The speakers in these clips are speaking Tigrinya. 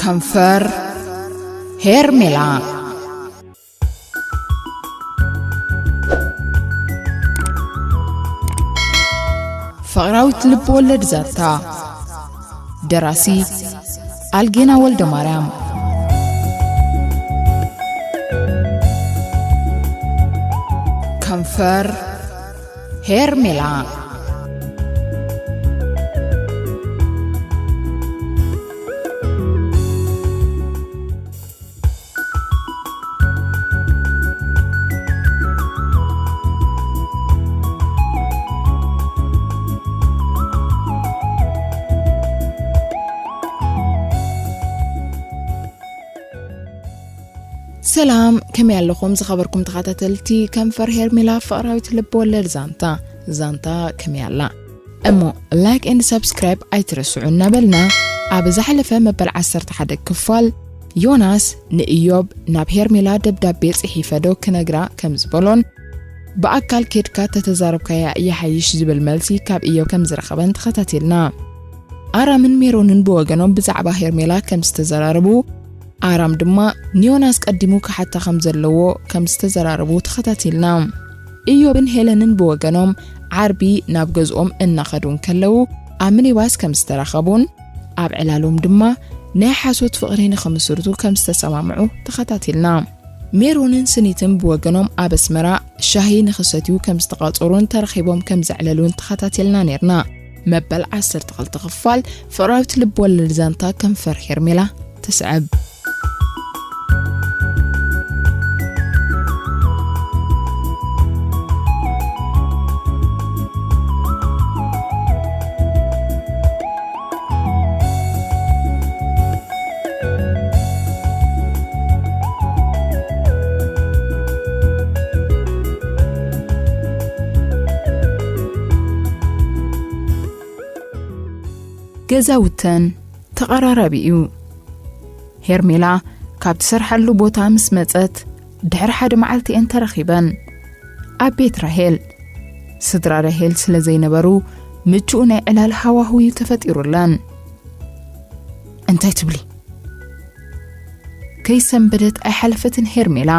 ከንፈር ሄርሜላ። ፍቕራዊት ልብ ወለድ ዛንታ። ደራሲ ኣልጌና ወልደ ማርያም። ከንፈር ሄርሜላ። ሰላም፣ ከመይ ኣለኹም ዝኸበርኩም ተኸታተልቲ ከንፈር ሄርሜላ ፍቕራዊት ልብ ወለድ ዛንታ? ዛንታ ከመይ ኣላ? እሞ ላይክ ኤንድ ሰብስክራይብ ኣይትረስዑ እናበልና፣ ኣብ ዝሓለፈ መበል ዓሰርተ ሓደ ክፋል፣ ዮናስ ንእዮብ ናብ ሄርሜላ ደብዳቤ ጽሒፈ ዶ ክነግራ ከም ዝበሎን፣ ብኣካል ኬድካ ተተዛረብካያ ይሓይሽ ዝብል መልሲ ካብ እዮብ ከም ዝረኸበን ተኸታቲልና። ኣራምን ሜሮንን ብወገኖም ብዛዕባ ሄርሜላ ከም ዝተዘራረቡ፣ ኣራም ድማ ንዮናስ ቀዲሙ ክሓታ ከም ዘለዎ ከም ዝተዘራረቡ ተኸታቲልና። እዮብን ሄለንን ብወገኖም ዓርቢ ናብ ገዝኦም እናኸዱ እንከለዉ ኣብ ሚኒባስ ከም ዝተራኸቡን ኣብ ዕላሎም ድማ ናይ ሓሶት ፍቕሪ ንኽምስርቱ ከም ዝተሰማምዑ ተኸታቲልና። ሜሮንን ስኒትን ብወገኖም ኣብ ኣስመራ ሻሂ ንኽሰትዩ ከም ዝተቓጸሩን ተረኺቦም ከም ዘዕለሉን ተኸታቲልና ኔርና። መበል ዓሰርተ ክልተ ክፋል ፍቕራዊት ልብ ወለድ ዛንታ ከንፈር ሄርሜላ ትስዕብ። ገዛውተን ተቐራራቢ እዩ። ሄርሜላ ካብ ትሰርሓሉ ቦታ ምስ መጸት ድሕሪ ሓደ መዓልቲ እየን ተረኺበን። ኣብ ቤት ራሄል፣ ስድራ ራሄል ስለ ዘይነበሩ ምቹእ ናይ ዕላል ሃዋህው እዩ ተፈጢሩለን። እንታይ ትብሊ? ከይሰንበደት ኣይሓለፈትን ሄርሜላ።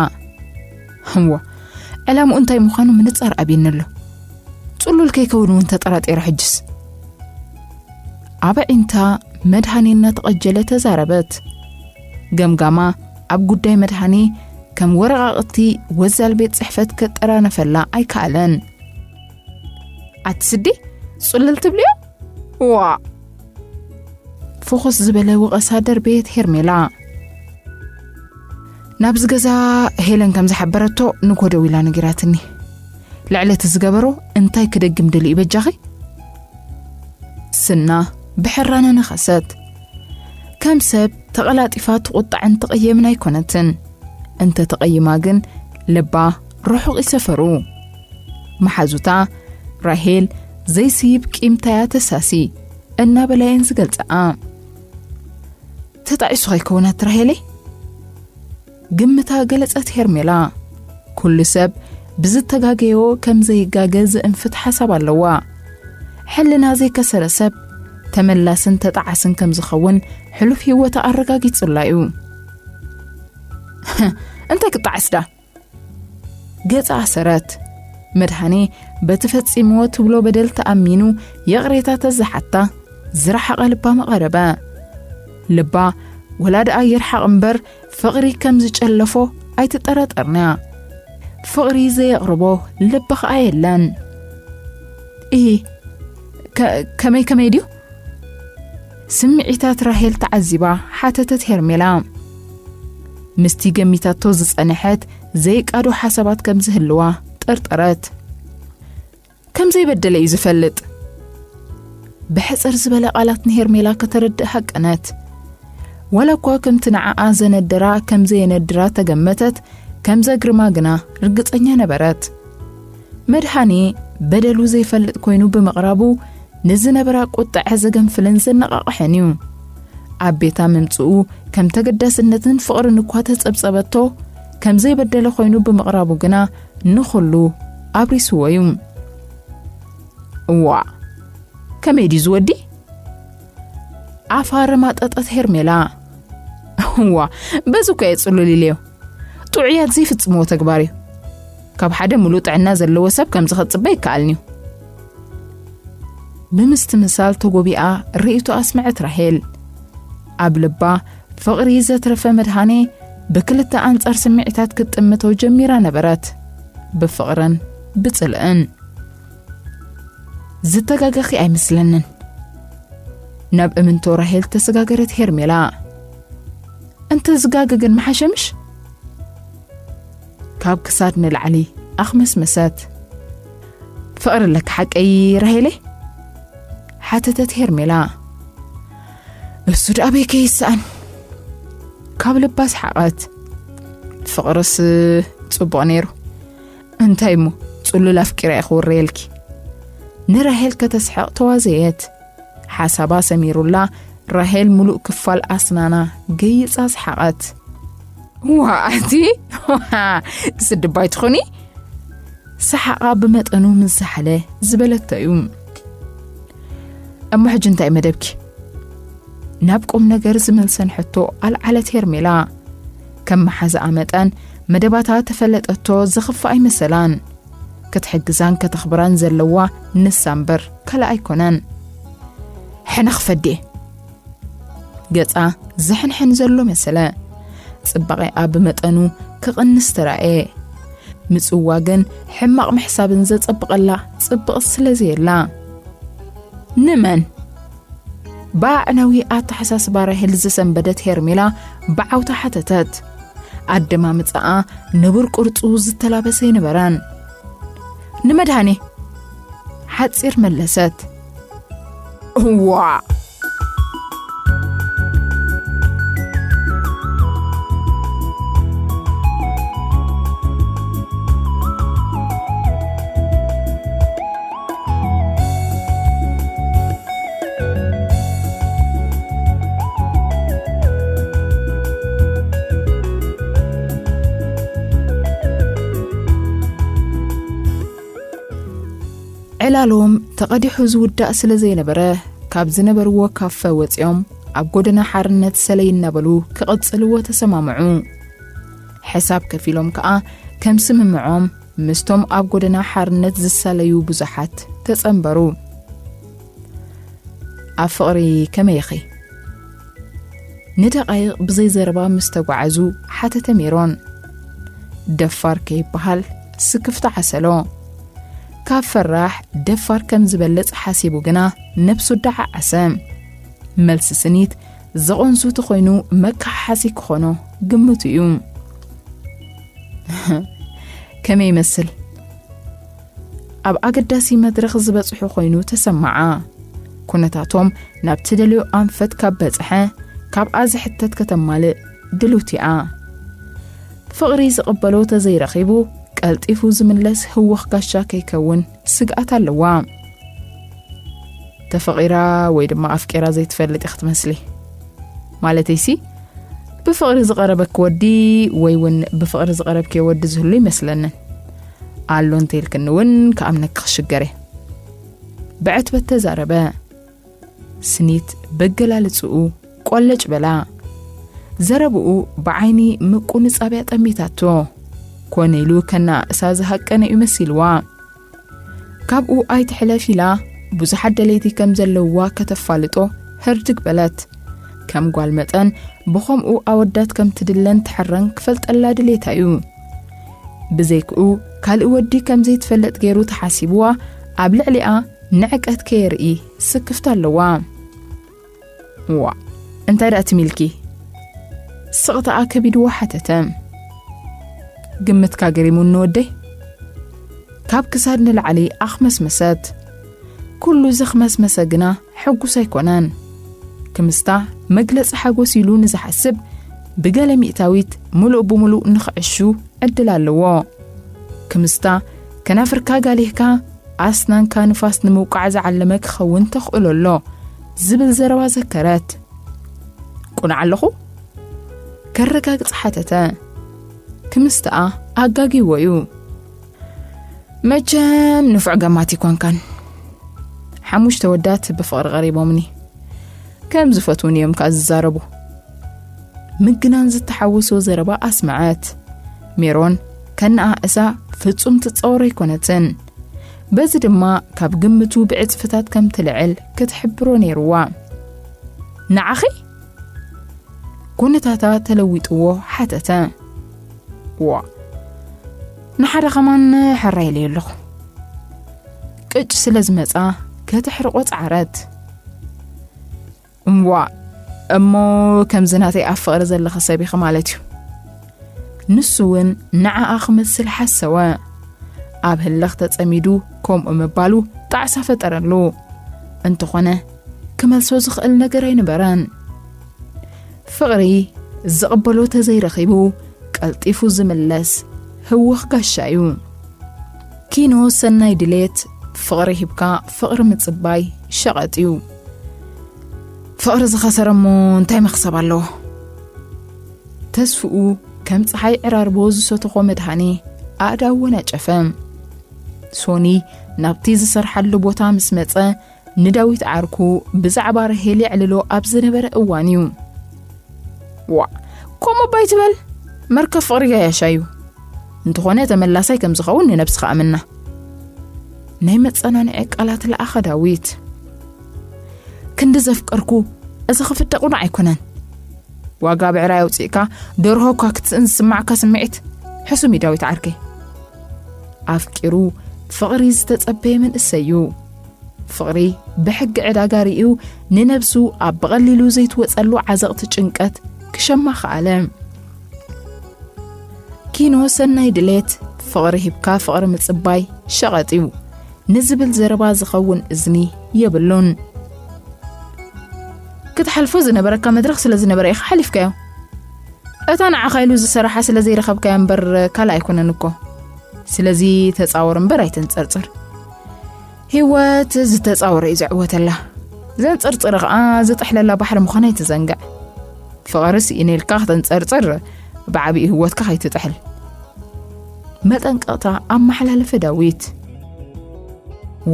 እዋ፣ ዕላምኡ እንታይ ምዃኑ ምንጻር ኣብይኒ ኣሎ። ጽሉል ከይከውን እውን ተጠራጢረ ሕጅስ። ኣብ ኣዒንታ መድሃኔ እናተቐጀለ ተዛረበት። ገምጋማ ኣብ ጉዳይ መድሃኔ ከም ወረቓቕቲ ወዛል ቤት ጽሕፈት ከጠራነፈላ ኣይከኣለን። ኣቲ ስዲ፣ ጽልል ትብልዮ? ዋ! ፍኹስ ዝበለ ወቐሳ ደርበየት ሄርሜላ። ናብዚ ገዛ ሄለን ከም ዝሓበረቶ ንጎ ደዊላ ነጊራትኒ። ልዕሊ እቲ ዝገበሮ እንታይ ክደግም ደልዩ በጃኺ? ስና ብሕራነ ነኸሰት። ከም ሰብ ተቐላጢፋ ትቑጣዕን ትቕየምን ኣይኮነትን። እንተ ተቐይማ ግን ልባ ርሑቕ እዩ ሰፈሩ። መሓዙታ ራሄል ዘይስይብ ቂምታያ ተሳሲ እናበላ እየን ዝገልጽኣ። ተጣዒሱ ከይከውናት ራሄለይ? ግምታ ገለጸት ሄርሜላ። ኩሉ ሰብ ብዝተጋገዮ ከም ዘይጋገ ዝእንፍት ሓሳብ ኣለዋ። ሕልና ዘይከሰረ ሰብ ተመላስን ተጣዓስን ከም ዝኸውን ሕሉፍ ህይወታ ኣረጋጊጹላ እዩ። እንታይ ክጣዓስ ዳ? ገጻ ኣሰረት። መድሃኔ በቲ ፈጺምዎ ትብሎ በደል ተኣሚኑ ይቕሬታ ተዝሓታ ዝረሓቐ ልባ መቐረበ። ልባ ወላ ደኣ ይርሓቕ እምበር ፍቕሪ ከም ዝጨለፎ ኣይትጠራጠርንያ። ፍቕሪ ዘየቕርቦ ልቢ ኸኣ የለን። እሂ፣ ከ-፣ ከመይ ከመይ ድዩ? ስምዒታት ራሄል ተዓዚባ ሓተተት ሄርሜላ። ምስቲ ገሚታቶ ዝጸንሐት ዘይቃዶ ሓሳባት ከም ዝህልዋ ጠርጠረት። ከም ዘይበደለ እዩ ዝፈልጥ። ብሕጽር ዝበለ ቃላት ንሄርሜላ ከተረድእ ሃቀነት። ዋላ እኳ ከምቲ ንዓኣ ዘነደራ ከም ዘየነድራ ተገመተት፣ ከም ዘግርማ ግና ርግጸኛ ነበረት። መድሃኔ በደሉ ዘይፈልጥ ኮይኑ ብምቕራቡ ንዝነበራ ቁጥዐ ዘገንፍልን ዘነቓቕሕን እዩ። ኣብ ቤታ ምምጽኡ ከም ተገዳስነትን ፍቕርን እኳ ተጸብጸበቶ፣ ከም ዘይበደለ ኮይኑ ብምቕራቡ ግና ንኹሉ ኣብሪስዎ እዩ። እዋ፣ ከመይ ድዩ ዝወዲ? ኣፋ ረማጠጠት ሄርሜላ። እዋ፣ በዚ እኮ እየ ጽሉል ኢለዮ። ጥዑያት ዘይፍጽምዎ ተግባር እዩ። ካብ ሓደ ምሉእ ጥዕና ዘለዎ ሰብ ከምዚ ክትጽበ ይከኣልን'ዩ። ብምስትምሳል ተጎቢኣ ርእይቶ ኣስመዐት ራሄል። ኣብ ልባ ፍቕሪ ዘትረፈ መድሃኔ ብክልተ ኣንጻር ስምዒታት ክትጥምቶ ጀሚራ ነበረት። ብፍቕርን ብጽልእን። ዝተጋገኺ ኣይመስለንን። ናብ እምንቶ ራሄል ተሰጋገረት ሄርሜላ። እንተ ዝጋገ ግን መሓሸምሽ? ካብ ክሳድ ንላዕሊ ኣኽመስመሰት። ፍቕሪ ኣለካ ሓቀይ ራሄለይ? ሓተተት ሄርሜላ። እሱ ደኣ በይ ከይስኣን። ካብ ልባ ሰሓቐት። ፍቕርስ ጽቡቕ ነይሩ። እንታይ እሞ ጽሉል ኣፍቂራ እየ ክውረየልኪ። ንራሄል ከተስሕቕ ተዋዘየት። ሓሳባ ሰሚሩላ ራሄል ምሉእ ክፋል ኣስናና ገይጻ ሰሓቐት። ዋኣቲ ስድባይ ትኾኒ? ሰሓቓ ብመጠኑ ምስ ዝሓለ ዝበለቶ እዩ። እሞ ሕጂ እንታይ መደብኪ? ናብ ቁም ነገር ዝመልሰን ሕቶ ኣልዓለት ሄርሜላ። ከም መሓዛኣ መጠን መደባታ ተፈለጠቶ ዝኽፋእ ኣይመሰላን። ክትሕግዛን ከተኽብራን ዘለዋ ንሳ እምበር ካልእ ኣይኮነን። ሕነ ክፈዴ። ገጻ ዝሕንሕን ዘሎ መሰለ። ጽባቐኣ ብመጠኑ ክቕንስ ተራእየ። ምጽዋ ግን ሕማቕ ምሕሳብን ዘጸብቐላ ጽብቕ ስለ ዘየላ። ንመን? ብኣዕናዊ ኣተሓሳስባ ራሄል ዝሰንበደት ሄርሜላ ብዓውታ ሓተተት። ኣደማምጻኣ ንቡር ቅርጹ ዝተላበሰ ኣይነበረን። ንመድሃኔ፣ ሓጺር መለሰት። እዋ! ዕላሎም ተቐዲሑ ዝውዳእ ስለ ዘይነበረ፣ ካብ ዝነበርዎ ካፈ ወጺኦም ኣብ ጎደና ሓርነት ሰለይ እናበሉ ክቕጽልዎ ተሰማምዑ። ሕሳብ ከፊሎም ከኣ ከም ስምምዖም ምስቶም ኣብ ጎደና ሓርነት ዝሳለዩ ብዙሓት ተጸንበሩ። ኣብ ፍቕሪ ከመይ ኢኺ? ንደቓይቕ ብዘይ ዘረባ ምስ ተጓዓዙ ሓተተ ሜሮን። ደፋር ከይበሃል ስክፍታ ዓሰሎ። ካብ ፈራሕ ደፋር ከም ዝበልጽ ሓሲቡ ግና ነብሱ ደዓዓሰ። መልሲ ስኒት ዘቐንሱ ተኾይኑ መከሓሓሲ ክኾኖ ግምቱ እዩ። ከመይ ይመስል? ኣብ ኣገዳሲ መድረኽ ዝበጽሑ ኮይኑ ተሰማዓ። ኩነታቶም ናብ ትደልዮ ኣንፈት ካብ በጽሐ፣ ካብኣ ዝሕተት ከተማልእ ድልውቲ እያ። ፍቕሪ ዝቕበሎ ተዘይረኺቡ፣ ቀልጢፉ ዝምለስ ህወኽ ጋሻ ከይከውን ስግኣት ኣለዋ። ተፈቒራ ወይ ድማ ኣፍቂራ ዘይትፈልጥ ኢኺ ትመስሊ። ማለተይሲ፣ ብፍቕሪ ዝቐረበኪ ወዲ ወይ እውን ብፍቕሪ ዝቐረብኪ ወዲ ዝህሉ ይመስለንን። ኣሎ እንተይልክኒ እውን ክኣምነኪ ክሽገር እየ። ብዕትበት ተዛረበ። ስኒት በገላልጽኡ ቆለጭ በላ። ዘረብኡ ብዓይኒ ምቁንጻብያ ጠሚታቶ። ኮነ ኢሉ ከናእሳ ዝሃቀነ እዩ መሲልዋ። ካብኡ ኣይትሕለፍ ኢላ ብዙሓት ደለይቲ ከም ዘለውዋ ከተፋልጦ ህርድግ በለት። ከም ጓል መጠን ብኸምኡ ኣወዳት ከም ትድለን ትሕረን ክፈልጠላ ድሌታ እዩ። ብዘይክኡ ካልእ ወዲ ከም ዘይትፈልጥ ገይሩ ተሓሲብዋ ኣብ ልዕሊኣ ንዕቀት ከየርኢ ስክፍታ ኣለዋ። ዋ፣ እንታይ ደኣ ትሚልኪ? ስቕታኣ ከቢድዋ ሓተተ። ግምትካ ገሪሙኒ ወደይ። ካብ ክሳድ ንላዕሊ ኣኽመስመሰት። ኩሉ ዘኽመስመሰ ግና ሕጉስ ኣይኮነን። ክምስታ መግለጺ ሓጎስ ኢሉ ንዝሓስብ ብገለ ሚእታዊት ምሉእ ብምሉእ ንኽዕሹ ዕድል ኣለዎ። ክምስታ ከናፍርካ ጋሊህካ ኣስናንካ ንፋስ ንምውቃዕ ዝዓለመ ክኸውን ተኽእሎ ኣሎ ዝብል ዘረባ ዘከረት። ቁኑዕ ኣለኹ? ከረጋግጽ ሓተተ። ክምስተኣ ኣጋጊዎ እዩ። መቸም ንፉዕ ገማት ይኮንካን። ሓሙሽተ ወዳት ብፍቕሪ ቀሪቦምኒ። ከም ዝፈትዉን እዮም ከኣ ዝዛረቡ። ምግናን ዝተሓወሶ ዘረባ ኣስመዐት። ሜሮን ከነኣእሳ ፍጹም ትጻወሮ ኣይኮነትን። በዚ ድማ ካብ ግምቱ ብዕጽፍታት ከም ትልዕል ክትሕብሮ ነይርዋ። "ንዓኺ?" ኩነታታ ተለዊጥዎ ሓተተ። "ዋ፣ ንሓደ ከማን ሕራይ ኢለ ኣለኹ." ቅጭ ስለ ዝመጻ ከተሕርቆ ጸዓረት። "እምዋ፣ እሞ ከምዚ ናተይ ኣብ ፍቕሪ ዘለኺ ሰብ ኢኺ ማለት እዩ?" ንሱ እውን ንዓኣ ክመስል ሓሰወ። ኣብ ህልኽ ተጸሚዱ ከምኡ ምባሉ ጣዕሳ ፈጠረሉ። እንተኾነ ክመልሶ ዝኽእል ነገር ኣይነበረን። ፍቕሪ ዝቕበሎ ተዘይረኺቡ ቀልጢፉ ዝምለስ ህውኽ ጋሻ እዩ። ኪኖ ሰናይ ድሌት፣ ፍቕሪ ሂብካ ፍቕሪ ምጽባይ ሸቐጥ እዩ። "ፍቕሪ ዝኸሰረ እሞ እንታይ መኽሰብ ኣለዎ?" ተስፍኡ ከም ጸሓይ ዕራርቦ ዝሰተኾ መድሃኔ ኣእዳው ወናጨፈ። ሶኒ ናብቲ ዝሰርሓሉ ቦታ ምስ መጸ፣ ንዳዊት ዓርኩ ብዛዕባ ራሄል የዕልሎ ኣብ ዝነበረ እዋን እዩ። "ዋ፣ ከምኡ እባ ኣይትበል፣ መርከብ ፍቕሪ ጋያሻ እዩ። እንተኾነ ተመላሳይ ከም ዝኸውን ንነብስኻ ኣምና።" ናይ መጸናንዒ ቃላት ለኣኸ ዳዊት። "ክንዲ ዘፍቀርኩ እዚ ክፍደቕ ዶ ኣይኮነን?" ዋጋ ብዕራይ ኣውጺእካ ደርሆ እኳ ክትስእን ዝስማዕካ ስምዒት ሕሱም እዩ ዳዊት ዓርከይ። ኣፍቂሩ ፍቕሪ ዝተጸበየ መንእሰይ እዩ። ፍቕሪ ብሕጊ ዕዳጋ ርእዩ ንነብሱ ኣብ ብቐሊሉ ዘይትወጸሉ ዓዘቕቲ ጭንቀት ክሸማ ከኣለ። ኪኖ ሰናይ ድሌት፣ ፍቕሪ ሂብካ ፍቕሪ ምጽባይ ሸቐጥ እዩ ንዝብል ዘረባ ዝኸውን እዝኒ የብሉን። ክትሓልፎ ዝነበረካ መድረኽ ስለ ዝነበረ ኢኻ ሓሊፍካዮ። እታ ንዓኻ ኢሉ ዝሰራሓ ስለ ዘይረኸብካያ እምበር ካልእ ኣይኮነን እኮ። ስለዚ ተጻወር እምበር ኣይተንጸርጽር። ህይወት ዝተጻወረ እዩ ዝዕወተላ። ዘንጸርጽረ ኸኣ ዝጥሕለላ ባሕሪ ምዃና ኣይትዘንግዕ። ፍቕሪ ስኢነ ኢልካ ከተንጸርጽር ብዓቢኡ ህይወትካ ከይትጥሕል። መጠንቀቕታ ኣመሓላለፈ ዳዊት።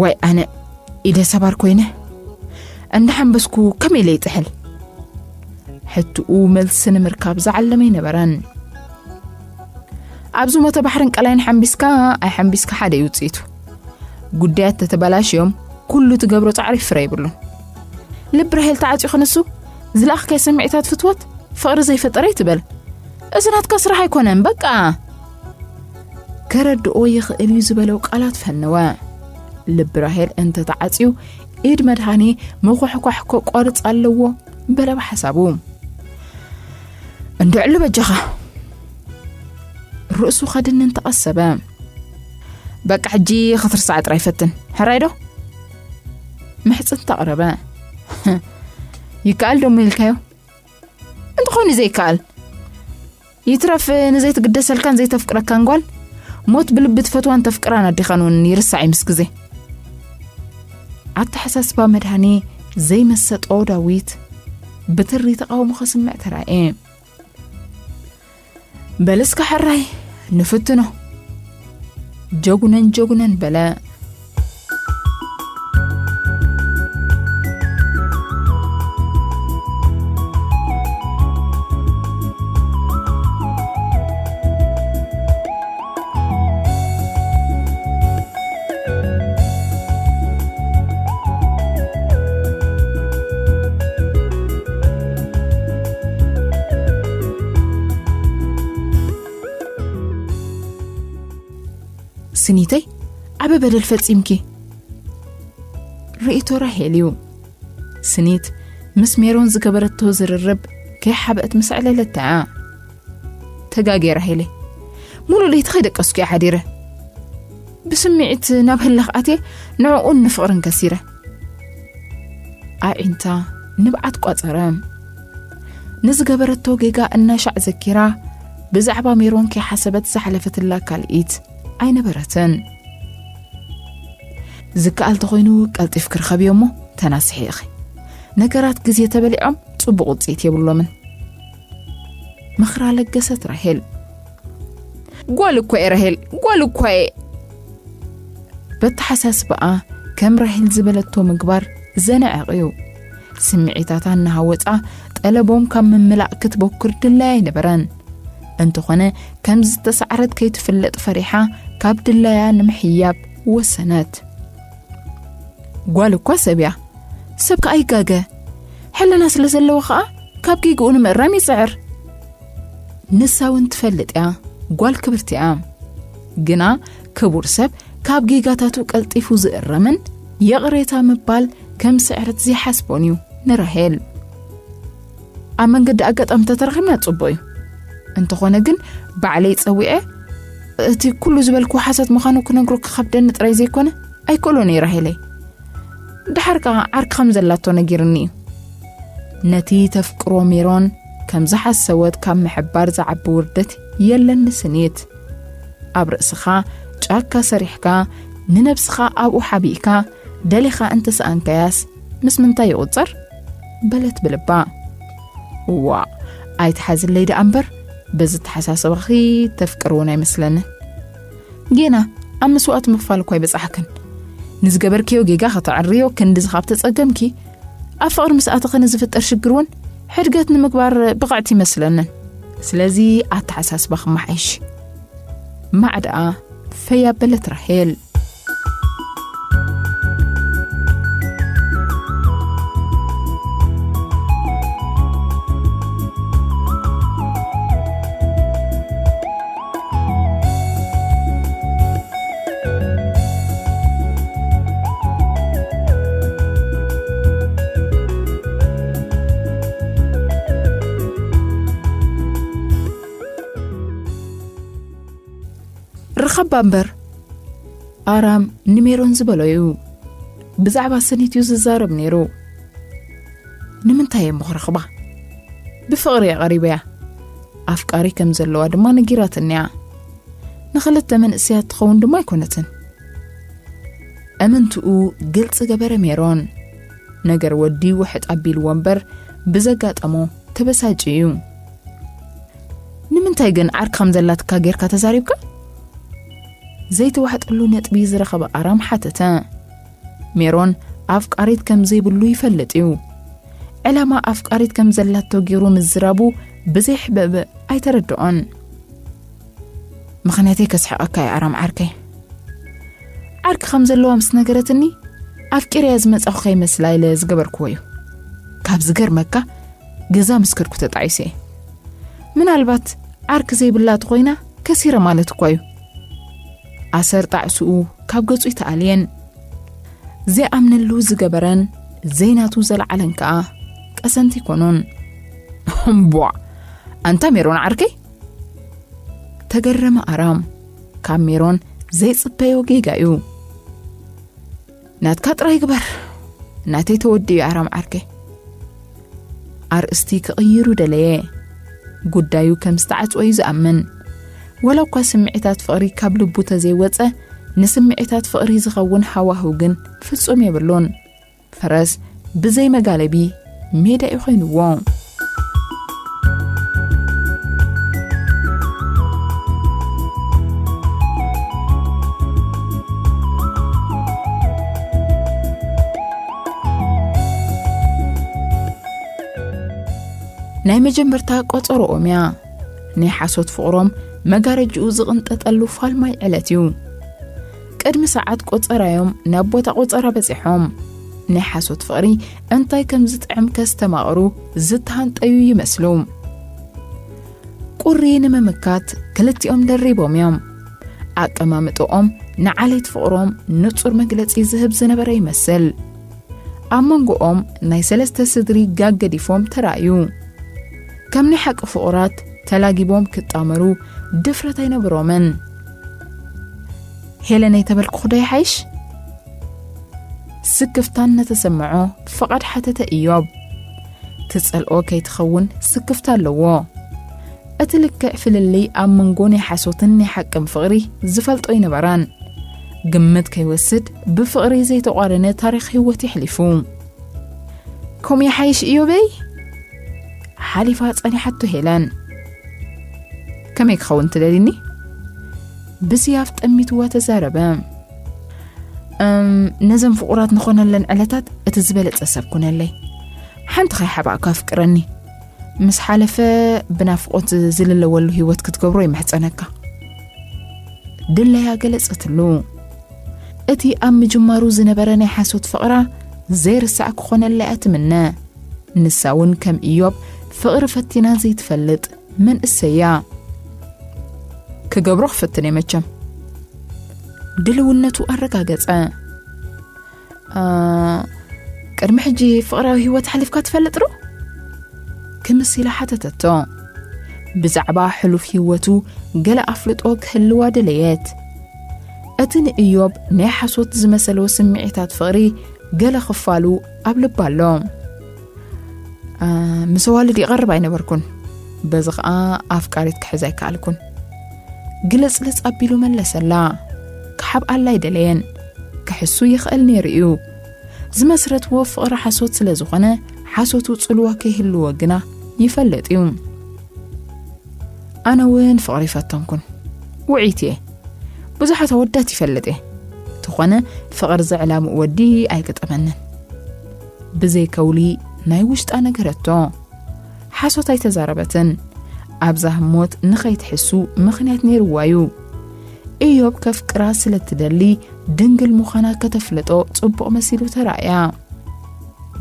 ዋይ ኣነ ኢደ ሰባር ኮይነ፣ እንዳሓንበስኩ ከመይ ኢለ ይጥሕል? ሕትኡ መልሲ ንምርካብ ዝዓለመ ኣይነበረን። ኣብ ዝሞተ ባሕርን ቀላይን ሓንቢስካ ኣይሓንቢስካ ሓደ እዩ ውጽኢቱ። ጉዳያት ተተበላሽዮም ኩሉ ትገብሮ ጻዕሪ ፍረ ይብሉን። ልቢ ራሄል ተዓጽዩ ክንሱ ዝለኣኽካዮ ስምዒታት ፍትወት ፍቕሪ ዘይፈጠረ ይትበል። እዚ ናትካ ስራሕ ኣይኮነን፣ በቃ። ከረድኦ ይኽእል እዩ ዝበለው ቃላት ፈነወ። ልቢ ራሄል እንተተዓጽዩ ኢድ መድሃኔ ምኹሕኳሕ ከቋርጽ ኣለዎ በለ ብሓሳቡ። እንድዕሉ በጃኻ። ርእሱ ከድንን ተቐሰበ። በቃ ሕጂ ክትርሳዕ ጥራይ ፈትን። ሕራይ ዶ? ምሕጽንታ ኣቕረበ። ይከኣል ዶ እሞ ኢልካዮ? እንተኾይኑ ዘይከኣል። ይትረፍ ንዘይትግደሰልካን ዘይተፍቅረካን ጓል፣ ሞት ብልቢ ትፈትዋን ተፍቅራን ኣዴኻን እውን ይርሳዕ እዩ ምስ ግዜ። ኣተሓሳስባ መድሃኔ ዘይመሰጦ ዳዊት ብትሪ ተቓውሞ ከስምዕ ተራእየ። በል እስከ ሕራይ ንፍትኖ። ጀጉነን ጀጉነን በለ። ስኒተይ፣ ዓቢ በደል ፈጺምኪ። ርእይቶ ራሄል እዩ። ስኒት ምስ ሜሮን ዝገበረቶ ዝርርብ ከይሓበአት ምስ ኣዕለለታ እያ። ተጋግየ ራሄለይ፣ ሙሉእ ለይቲ ከይደቀስኩ እየ ሓዲረ። ብስምዒት ናብ ህልኽ ኣትየ ንዕኡን ንፍቕርን ከሲረ። ኣዒንታ ንብዓት ቋጸረ። ንዝገበረቶ ጌጋ እናሻዕ ዘኪራ ብዛዕባ ሜሮን ከይሓሰበት ዝሓለፈትላ ካልኢት ኣይነበረትን። ዝከኣል ተኾይኑ ቀልጢፍ ክርኸብዮ እሞ ተናስሒ ኢኺ። ነገራት ግዜ ተበሊዖም ጽቡቕ ውጽኢት የብሎምን። ምኽራ ለገሰት ራሄል። ጓል እኮ እየ ራሄል፣ ጓል እኮ እየ። በተሓሳስባኣ ከም ራሄል ዝበለቶ ምግባር ዘንዕቕ እዩ። ስምዒታታ እናሃወፃ ጠለቦም ካብ ምምላእ ክትበኩር ድላይ ኣይነበረን። እንተኾነ ከም ዝተሳዕረት ከይትፍለጥ ፈሪሓ ካብ ድላያ ንምሕያብ ወሰነት። ጓል እኳ ሰብ እያ፣ ሰብ ከኣ ይጋገ። ሕልና ስለ ዘለዎ ከኣ ካብ ጌግኡ ንምእራም ይጽዕር። ንሳ እውን ትፈልጥ እያ፣ ጓል ክብርቲ እያ። ግና ክቡር ሰብ ካብ ጌጋታቱ ቀልጢፉ ዝእረምን ይቕሬታ ምባል ከም ስዕረት ዘይሓስቦን እዩ ንራሄል። ኣብ መንገዲ ኣጋጣሚ ተተራኺብና ጽቡቕ እዩ። እንተኾነ ግን ባዕለይ ጸዊዐ እቲ ኩሉ ዝበልኩ ሓሳት ምዃኑ ክነግሮ ክኸብደኒ ጥራይ ዘይኮነ ኣይክእሎን እየ ራሄለይ። ድሓር ከኣ ዓርኪ ከም ዘላቶ ነጊርኒ እዩ። ነቲ ተፍቅሮ ሜሮን ከም ዝሓሰወት ካብ ምሕባር ዝዓቢ ውርደት የለን ንስኒት። ኣብ ርእስኻ ጫካ ሰሪሕካ ንነብስኻ ኣብኡ ሓቢእካ ደሊኻ እንተሰኣንካያስ ምስ ምንታይ ይቑጸር? በለት ብልባ። ዋ ኣይትሓዝለይ ደኣ እምበር በዚ ተሓሳስባኺ ተፍቅር እውን ኣይመስለንን። ጌና ኣብ መስዋእቲ ምኽፋል እኳ ኣይበጻሕክን። ንዝገበርክዮ ጌጋ ከተዕርዮ ክንድዚ ካብ ተጸገምኪ ኣብ ፍቕሪ ምስ ኣተኸ ንዝፍጠር ሽግር እውን ሕድገት ንምግባር ብቕዕቲ ይመስለንን። ስለዚ ኣተሓሳስባ ክመሓይሽ። ማዕዳኣ ፈይ ኣበለት ራሄል። ርኸባ እምበር ኣራም ንሜሮን ዝበሎ እዩ። ብዛዕባ ስኒት እዩ ዝዛረብ ነይሩ። ንምንታይ እየ ምኽረኽባ? ብፍቕሪ እየ ቀሪበያ። ኣፍቃሪ ከም ዘለዋ ድማ ነጊራትንያ። ንኽልተ መንእሰያት ትኸውን ድማ ኣይኮነትን። እምንትኡ ግልፂ ገበረ ሜሮን። ነገር ወዲ ውሕጥ ኣቢልዎ እምበር ብዘጋጠሞ ተበሳጭ እዩ። ንምንታይ ግን ዓርኪ ከም ዘላትካ ጌርካ ተዛሪብካ? ዘይተዋሕጠሉ ነጥቢ ዝረኸበ ኣራም ሓተተ። ሜሮን ኣፍቃሪት ከም ዘይብሉ ይፈልጥ እዩ። ዕላማ ኣፍቃሪት ከም ዘላቶ ገይሩ ምዝራቡ ብዘይሕበብ ኣይተረድኦን። ምኽንያተይ ከስሕቐካ እየ ኣራም ዓርከይ። ዓርኪ ከም ዘለዋ ምስ ነገረትኒ ኣፍቂረያ ዝመጻኹ ከይመስላ ኢለ ዝገበርክዎ እዩ። ካብ ዝገርመካ ገዛ ምስ ከድኩ ተጣዒሰ እየ። ምናልባት ዓርኪ ዘይብላ ተኾይና ከሲረ ማለት እኳ እዩ። ኣሰር ጣዕስኡ ካብ ገጹ ይተኣልየን። ዘይኣምነሉ ዝገበረን ዘይናቱ ዘለዓለን ከኣ ቀሰንቲ ይኮኑን። እምቧ ኣንታ ሜሮን ዓርከይ፣ ተገረመ ኣራም። ካብ ሜሮን ዘይጽበዮ ጌጋ እዩ። ናትካ ጥራይ ግበር፣ ናተይ ተወዲኡ ኣራም ዓርከይ። ኣርእስቲ ክቕይሩ ደለየ። ጉዳዩ ከም ዝተዓጽወ እዩ ዝኣምን። ወላ እኳ ስምዒታት ፍቕሪ ካብ ልቡ ተዘይወጸ፣ ንስምዒታት ፍቕሪ ዝኸውን ሃዋህው ግን ፍጹም የብሉን። ፈረስ ብዘይ መጋለቢ ሜዳ እዩ ኮይንዎ። ናይ መጀመርታ ቆጸሮኦም እያ። ናይ ሓሶት ፍቕሮም መጋረጅኡ ዝቕንጠጠሉ ፋልማይ ዕለት እዩ። ቅድሚ ሰዓት ቆጸራዮም ናብ ቦታ ቆጸራ በጺሖም። ናይ ሓሶት ፍቕሪ እንታይ ከም ዝጥዕም ከስተማቕሩ ዝተሃንጠዩ ይመስሉ። ቁሪ ንምምካት ክልቲኦም ደሪቦም እዮም። ኣቀማምጥኦም ንዓሌት ፍቕሮም ንጹር መግለጺ ዝህብ ዝነበረ ይመስል። ኣብ መንጎኦም ናይ ሰለስተ ስድሪ ጋግ ገዲፎም ተራእዩ። ከም ናይ ሓቂ ፍቑራት ተላጊቦም ክጣመሩ ድፍረት ኣይነበሮምን። ሄለነይ ተበልኩ ዶ ይሓይሽ? ስክፍታን ነተሰምዖ ፍቓድ ሓተተ እዮብ። ትጸልኦ ከይትኸውን ስክፍታ ኣለዎ። እቲ ልክዕ ፍልልይ ኣብ መንጎ ናይ ሓሶትን ናይ ሓቅን ፍቕሪ ዝፈልጦ ኣይነበራን። ግምት ከይወስድ ብፍቕሪ ዘይተቋረነ ታሪኽ ህይወት የሕሊፉ። ከምኡ ይሓይሽ እዮበይ? ሓሊፋ ጸኒሓቶ ሄለን። ከመይ ክኸውን ትደሊኒ? ብስያፍ ጠሚትዋ ተዛረበ። እም፣ ነዘን ፍቑራት ንኾነለን ዕለታት እቲ ዝበለጸ ሰብ ኩነለይ። ሓንቲ ከይሓባእካ ኣፍቅረኒ። ምስ ሓለፈ ብናፍቆት ዝልለወሉ ህይወት ክትገብሮ ይምሕጸነካ። ድለያ ገለጸትሉ። እቲ ኣብ ምጅማሩ ዝነበረ ናይ ሓሶት ፍቕራ ዘይርሳዕ ክኾነላ እያ ትምነ። ንሳ እውን ከም ኢዮብ ፍቕሪ ፈቲና ዘይትፈልጥ መንእሰይ እያ። ክገብሮ ክፈትን እየ መቸም። ድልውነቱ ኣረጋገጸ። "ኣ፣ ቅድሚ ሕጂ ፍቕራዊ ህይወት ሓሊፍካ ትፈልጥ ዶ?" ክምስ ኢላ ሓተተቶ። ብዛዕባ ሕሉፍ ህይወቱ ገለ ኣፍልጦ ክህልዋ ደለየት። እቲ ንእዮብ ናይ ሓሶት ዝመሰሎ ስምዒታት ፍቕሪ ገለ ክፋሉ ኣብ ልባ ኣሎ። "ኣ፣ ምስ ኣዋልድ ይቐርብ ኣይነበርኩን። በዚ ኸኣ ኣፍቃሪት ክሕዝ ኣይከኣልኩን።" ግልጽልጽ ኣቢሉ መለሰላ። ክሓብኣላ ኣይደለየን። ክሕሱ ይኽእል ነይሩ እዩ። ዝመስረትዎ ፍቕሪ ሓሶት ስለ ዝኾነ፣ ሓሶቱ ጽልዋ ከይህልዎ ግና ይፈልጥ እዩ። "ኣነ እውን ፍቕሪ ይፈተንኩን። ውዒት እየ። ብዙሓት ኣወዳት ይፈልጥ እየ። ተኾነ ፍቕሪ ዘዕላምኡ ወዲ ኣይገጠመንን።" ብዘይ ከውሊ ናይ ውሽጣ ነገረቶ። ሓሶት ኣይተዛረበትን። ኣብዛ ህሞት ንኸይትሕሱ ምኽንያት ነይርዋ እዩ። ኢዮብ ከፍቅራ ስለ ትደሊ ድንግል ምዃና ከተፍልጦ ጽቡቕ መሲሉ ተራእያ።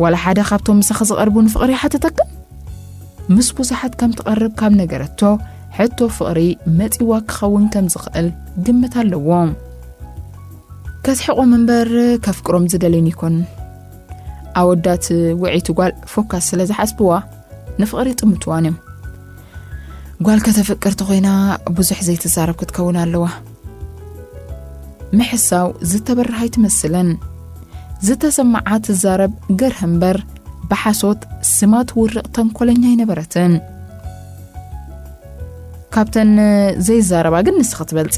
"ዋላ ሓደ ካብቶም ምሳኺ ዝቐርቡ ንፍቕሪ ይሓተተክን?" ምስ ብዙሓት ከም ትቐርብ ካብ ነገረቶ፣ ሕቶ ፍቕሪ መጺዋ ክኸውን ከም ዝኽእል ግምት ኣለዎ። "ከስሕቖም እምበር ከፍቅሮም ዝደልን ይኮን። ኣወዳት ውዕይቲ ጓል ፎካስ ስለ ዝሓስብዋ ንፍቕሪ ይጥምትዋን እዮም። ጓል ከተፍቅር ተኾይና ብዙሕ ዘይትዛረብ ክትከውን ኣለዋ።" ምሕሳው ዝተበረሃ ኣይትመስልን። ዝተሰማዓ ትዛረብ ገርህ እምበር ብሓሶት ስማ ትውርቕ ተንኮለኛ ኣይነበረትን። "ካብተን ዘይዛረባ ግን ንስኺ ትበልጺ።"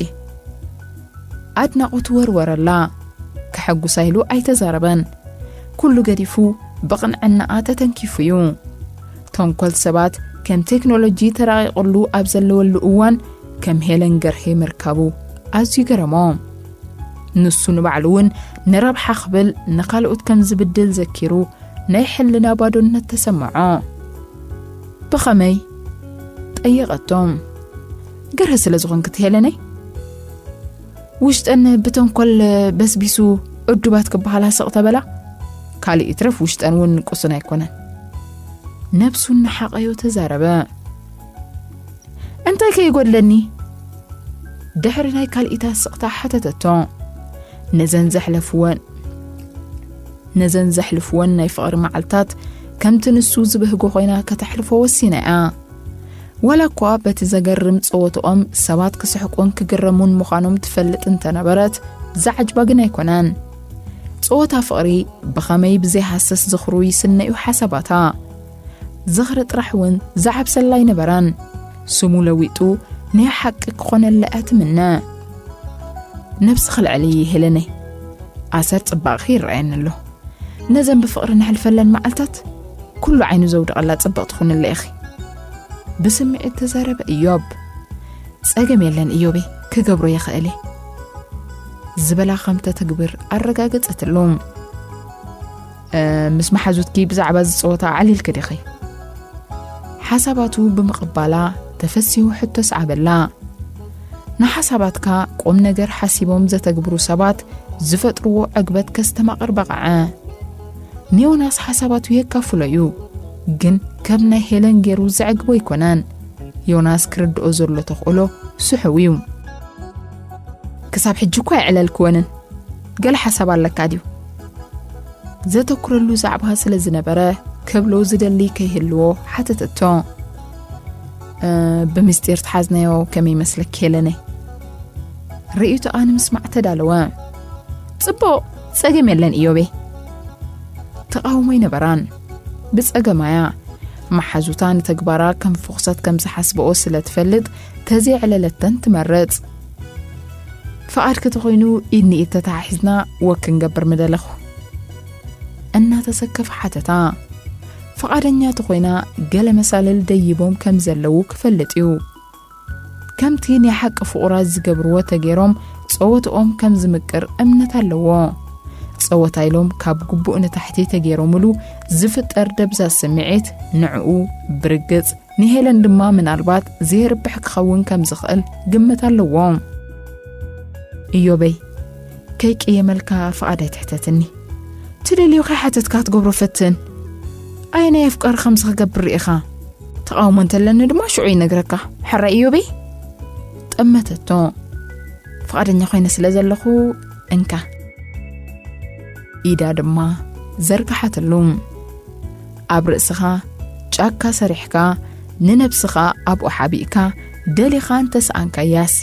ኣድናቖት ወርወረላ። ከሐጉሳ ኢሉ ኣይተዛረበን። ኩሉ ገዲፉ ብቕንዕናኣ ተተንኪፉ እዩ። ተንኮል ሰባት ከም ቴክኖሎጂ ተራቒቑሉ ኣብ ዘለወሉ እዋን ከም ሄለን ገርሂ ምርካቡ ኣዝዩ ገረሞ። ንሱ ንባዕሉ እውን ንረብሓ ክብል ንኻልኦት ከም ዝብድል ዘኪሩ ናይ ሕልና ባዶነት ተሰምዖ። "ብኸመይ?" ጠየቐቶም። "ገርሂ ስለ ዝኾንክት ሄለነይ፣ ውሽጠን ብተንኮል በስቢሱ ዕዱባት ክበሃላ ስቕ ተበላ፣ ካልእ ይትረፍ ውሽጠን እውን ቅሱን ኣይኮነን።" ነብሱ እናሓቐዮ ተዛረበ። "እንታይ ከይጎድለኒ?" ድሕሪ ናይ ካልኢታ ስቕታ ሓተተቶ። ነዘን ዘሕለፍወን ነዘን ዘሕልፍወን ናይ ፍቕሪ መዓልታት ከምቲ ንሱ ዝብህጎ ኮይና ከተሕልፎ ወሲና እያ። ዋላ እኳ በቲ ዘገርም ጸወትኦም ሰባት ክስሕቁን ክግረሙን ምዃኖም ትፈልጥ እንተነበረት፣ ዝዓጅባ ግን ኣይኮነን። ጸወታ ፍቕሪ ብኸመይ ብዘይሃሰስ ዝኽሩ ይስነዩ ሓሳባታ። ዝኽሪ ጥራሕ እውን ዝዓብሰላ ኣይነበረን። ስሙ ለዊጡ ናይ ሓቂ ክኾነላ እያ ትምነ። "ነብስኺ ልዕሊ ሄለነይ፣ ኣሰር ጽባቕኺ ይረኣየኒ ኣሎ። ነዘን ብፍቕሪ ነሕልፈለን መዓልታት ኩሉ ዓይኑ ዘውድቐላ ጽብቕቲ ኩንለ ኢኺ።" ብስምዒት ተዛረበ እዮብ። "ጸገም የለን እዮቤ፣ ክገብሮ ይኽእል እየ" ዝበላ ከም ተተግብር ኣረጋገጸትሉ። "እ፣ ምስ መሓዙትኪ ብዛዕባ እዚ ጸወታ ኣዕሊልኪ ዲኺ?" ሓሳባቱ ብምቕባላ ተፈሲሁ ሕቶ ሰዓበላ። ንሓሳባትካ ቁም ነገር ሓሲቦም ዘተግብሩ ሰባት ዝፈጥርዎ ዕግበት ከስተማቕር በቕዐ። ንዮናስ ሓሳባቱ የካፍሎ እዩ፣ ግን ከም ናይ ሄለን ገይሩ ዘዕግቦ ኣይኮነን። ዮናስ ክርድኦ ዘሎ ተኽእሎ ስሑው እዩ። "ክሳብ ሕጂ እኳ የዕለልክወንን፣ ገለ ሓሳብ ኣለካ ድዩ?" ዘተኩረሉ ዛዕባ ስለ ዝነበረ፣ ከብሎ ዝደሊ ከይህልዎ ሓተተቶ። "እ፣ ብምስጢር ተሓዝናዮ ከመይ ይመስለኪ ሄለነይ?" ርእይቶኣ ንምስማዕ ተዳለወ። "ጽቡቕ፣ ጸገም የለን እዮቤ።" ተቓውሞ ኣይነበራን። ብጸገማያ፣ መሓዙታ ንተግባራ ከም ፍኹሳት ከም ዝሓስብኦ ስለ ትፈልጥ፣ ተዘይዕለለተን ትመርጽ። "ፍቓድኪ ተኾይኑ ኢድ ንኢድ ተተሓሒዝና ወክ ክንገብር ምደለኹ?" እናተሰከፈ ሓተታ። ፍቓደኛ ተኾይና ገለ መሳልል ደይቦም ከም ዘለዉ ክፈልጥ እዩ። ከምቲ ናይ ሓቂ ፍቑራት ዝገብርዎ ተገይሮም ጸወትኦም ከም ዝምቅር እምነት ኣለዎ። ጸወታ ኢሎም ካብ ግቡእ ንታሕቲ ተገይሮምሉ ዝፍጠር ደብዛዝ ስምዒት ንዕኡ ብርግጽ፣ ንሄለን ድማ ምናልባት ዘየርብሕ ክኸውን ከም ዝኽእል ግምት ኣለዎ። "እዮበይ፣ ከይቅየመልካ ፍቓድ ኣይትሕተትኒ። ትደልዮ ከይሓተትካ ክትገብሮ ፈትን። ኣየናይ ኣፍቃሪ ከምዚ ክገብር ርኢኻ? ተቓውሞ እንተለኒ ድማ ሽዑ ይነግረካ። ሕራይ እዮበይ?" ጠመተቶ። "ፍቓደኛ ኮይነ ስለ ዘለኹ እንካ።" ኢዳ ድማ ዘርግሓትሉ። "ኣብ ርእስኻ ጫካ ሰሪሕካ፣ ንነብስኻ ኣብኡ ሓቢእካ፣ ደሊኻ እንተሰኣንካያስ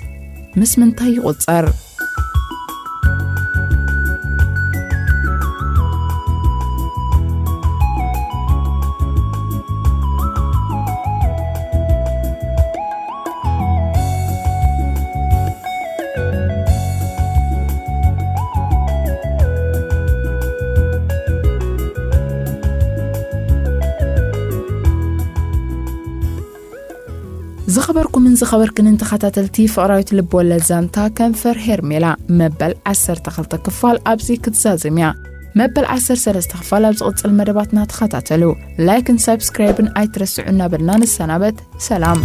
ምስ ምንታይ ይቑጸር?" ዝኸበርኩምን ዝኸበርክንን ተኸታተልቲ ፍቕራዊት ልብወለድ ዛንታ ከንፈር ሄርሜላ መበል ዓሰርተ ክልተ ክፋል ኣብዚ ክትዛዘም እያ። መበል ዓሰርተ ሰለስተ ክፋል ኣብ ዝቕጽል መደባትና ተኸታተሉ። ላይክን ሳብስክራይብን ኣይትረስዑ እናበልና ንሰናበት። ሰላም።